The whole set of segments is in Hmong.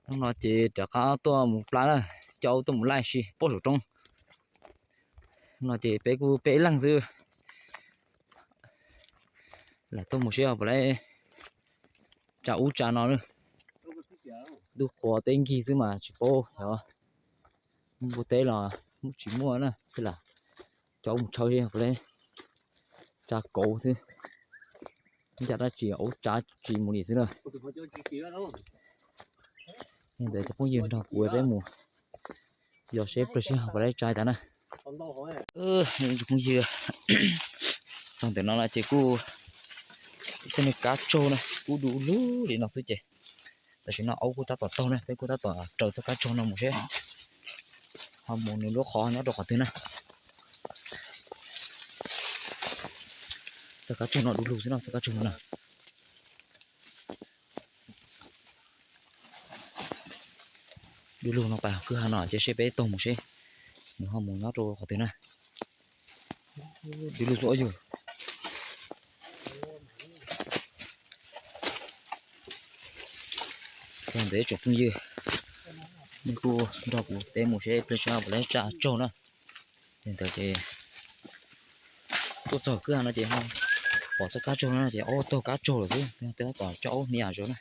Hnub no ces rov qab tuaj mus plab na, coj aub tuaj mus laij si puag saum roob. Hnub no ces peb kuj peb leeg xwb, lam tuaj mus seb puas laib tsa ub tsa no na. Ntuj qhua teb nkig xwb mas tsis paub xyov muaj npua teb los muaj tsis muaj na, thiaj lam coj aub mus tshawb seb puas laib tsa kauv xwb. Ncaj dab tsi aub tsa tsis mus li xwb na. Li ntawd cov phooj ywg nrog kuv peb mus yos seb pliag seb puas laib tsa tas na. Phooj ywg, txog ntawm no lawm ces kuj txoj niag kab tsaug na kuj du lug li no xwb ces tam sim no aub kuj tab tom taug na, peb kuj tab tom raws txoj kab tsaug no mus seb ho mus nws lub qhov nyob rau qhov twg na. Txoj kab tsaug no du lug xwb no, txoj kab tsaug no na. Du lug no pas kwj ha no ces seb peb taug mus seb nws ho mus nyob rau qhov twg na. Du lug xwb yug. Txog ntawm tsoom phooj ywg, nej kuj nrog kuv peb mus seb pliag seb puas laib tsa tsaug na. Li ntawd ces tuaj txog kwj ha no ces pom txoj kab tsaug no ces aub taug kab tsaug lawm xwb, peb tab tom coj aub hnia zog na.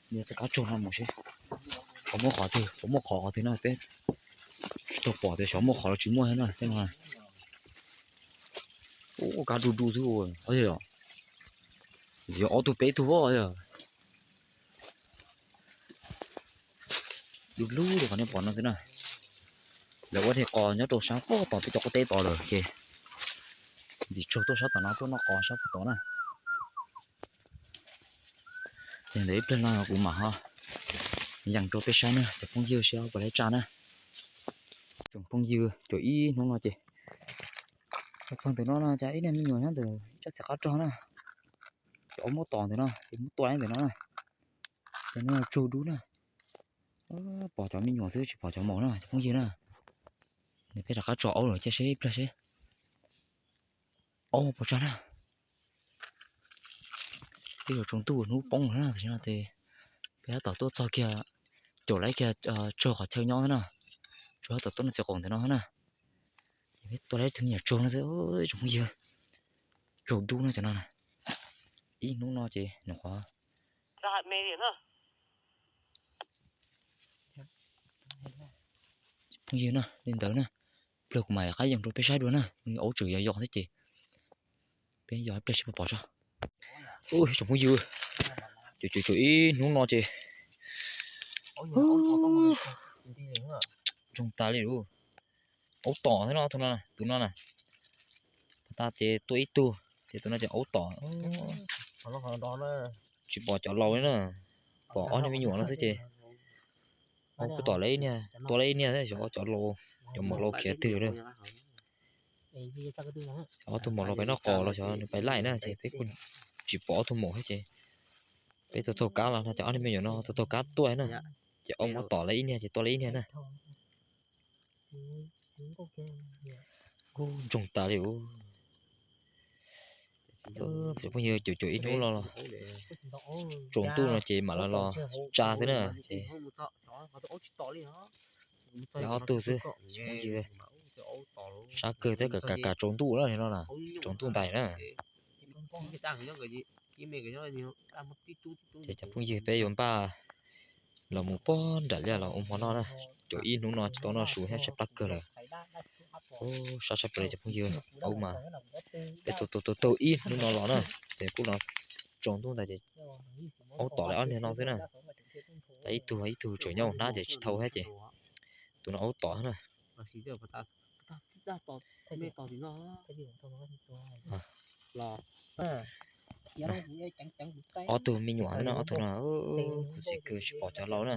Hnia txoj kab tsaug no mus seb puas muaj qhov twg, puas muaj qhov qhov twg no peb tsis tau pom tias xyov muaj qhov los tsis muaj thiab na. Tej no ub, kab du du xwb. Ntxiv ob tug peb tug. Du lug li qhov nej pom no xwb na. Lawv ua dhia qos nyob rau sab puag tom peb cov qub teb tod lawm ces ntxim tsaug tuaj sab tom no tuaj noj qos sab puag tod na. Ces ntawd ib pliag no kuv mam ho yees rau peb saib na cov phooj ywg seb puas laib tsa na. Tsoom phooj ywg, cov ib hnub no ces txog ntawm no no cas ib niag me nyuam nyob ntawm ib tsob txiv qab rog na. Cov aub muab tom ntawm no ces muab tua ntawm no na. Cov no tsaug dub na. Pom cov me nyuam xwb tsis pom cov maum na cov phooj ywg na. Nws peb rov qab tso aub lawm cia seb ib pliag seb aub puas tsa na. Twb yuav tsaus ntuj hnub poob lawm na, tam sim no ces peb tab tom tuaj txog kiag, caum lawv kiag tsaug qhov chaw nyob xwb na. Tsaug tab tom tuaj noj txiv qaum ntawm no xwb na. Ces peb tua lawv tus me nyuam tsaug no xwb tsoom phooj ywg. Tsaug dub na cov no na. Ib hnub no ces nws qhov phooj ywg na, li ntawd na. Pliag kuv mam qab yees rau peb saib dua na, aub tseem yos yos thiab ces peb yos ib pliag seb puas pom tso. Ub tsoom phooj ywg, cuag cuag ib hnub no ces ntsoog tas li lauj. Aub tom thiab no, tus no, tus no na. Pas tas ces tua ib tug, ces tus no ces aub tom. Tsis pom cov laus li na, pom ob niag me nyuam no xwb ces aub kuj tom lawv ib niag, tua lawv ib niag xyov cov laus, cov maum laus khiav twg lawm. Ob tug maum laus pais noj qos los xyov nws pais laij na ces peb kuj tsis pom ob tug maum thiab ces peb taug taug kab los no ces ob niag me nyuam no taug taug kab tuaj na, ces aub muab tom lawv ib niag ces tua lawv ib niag na. Kuj ntsoog tas li. Cov phooj ywg, cuag cuag ib hnub no los tsaus ntuj no ces mam los los tsa xwb na ces ob tug xwb. Sab kawg thiab, kav kav tsaus ntuj na no na, tsaus ntuj ntais na. Ces cov phooj ywg, peb yuav npaj los mus puag nram liaj los ua hmo noj na. Cuag ib hnub no tsis tau noj su thiab, tshaib plab kawg lawm. Sab sab plaws li cov phooj ywg, aub mas peb taug taug taug ib hnub no los na, ces kuj no tsaus ntuj ntais ces aub tom lawv ob niag no xwb na. Ib tug ib tug tseem nyob hnab ces tsis thau thiab ces tus no aub tom na. Ob tug me nyuam xwb no, ob tug no, xis kawg tsis pom cov laus na.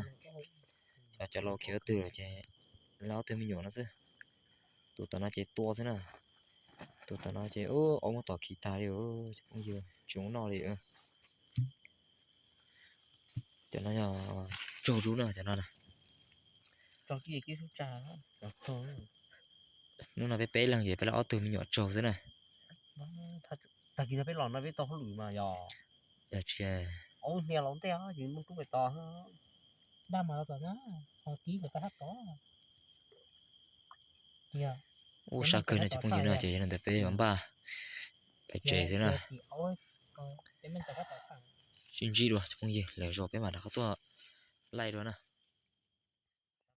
Xyov cov laus khiav twg lawm ces lawv ob tug me nyuam no xwb. Tus tom no ces tua xwb na. Tus tom no ces aub muab tom khiav tag li, cov phooj ywg, tsis zoo noj li. Cov no yog tsaug dub na cov no na. Hnub no peb peb leeg ces peb lawv ob tug me nyuam tsaug xwb na. Tag kis no peb los no peb tau hauj lwm mas yog. Yog tsis, aub hnia los ntej ces muaj tub pem tos. daj mas los tom na, ho kib kom tau hab tod. Ub, sab kawg no cov phooj ywg na, ces yog li ntawd peb yuav npaj pais tsev xwb na. Sib ntsib dua cov phooj ywg, lwm zaus peb mam rov qab tuaj laij dua na.